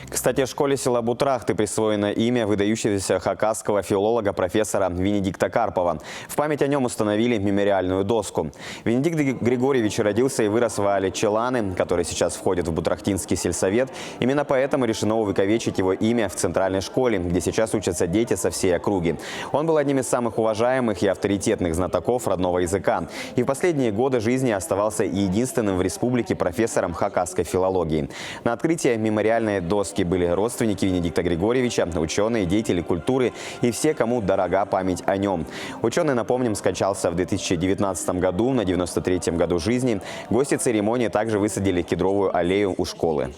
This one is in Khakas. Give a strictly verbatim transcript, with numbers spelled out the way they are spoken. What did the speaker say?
Кстати, школе села Бутрахты присвоено имя выдающегося хакасского филолога профессора Венедикта Карпова. В память о нём установили мемориальную доску. Венедикт Гри- Григорьевич родился и вырос в аале Челаны, который сейчас входит в Бутрахтинский сельсовет. Именно поэтому решено увековечить его имя в центральной школе, где сейчас учатся дети со всей округи. Он был одним из самых уважаемых и авторитетных знатоков родного языка и в последние годы жизни оставался единственным в республике профессором хакасской филологии. На открытие мемориальной доски были родственники Венедикта Григорьевича, учёные, деятели культуры и все, кому дорога память о нём. Учёный, напомним, скончался в две тысячи девятнадцатом году на девяносто третьем году жизни. Гости церемонии также высадили кедровую аллею у школы.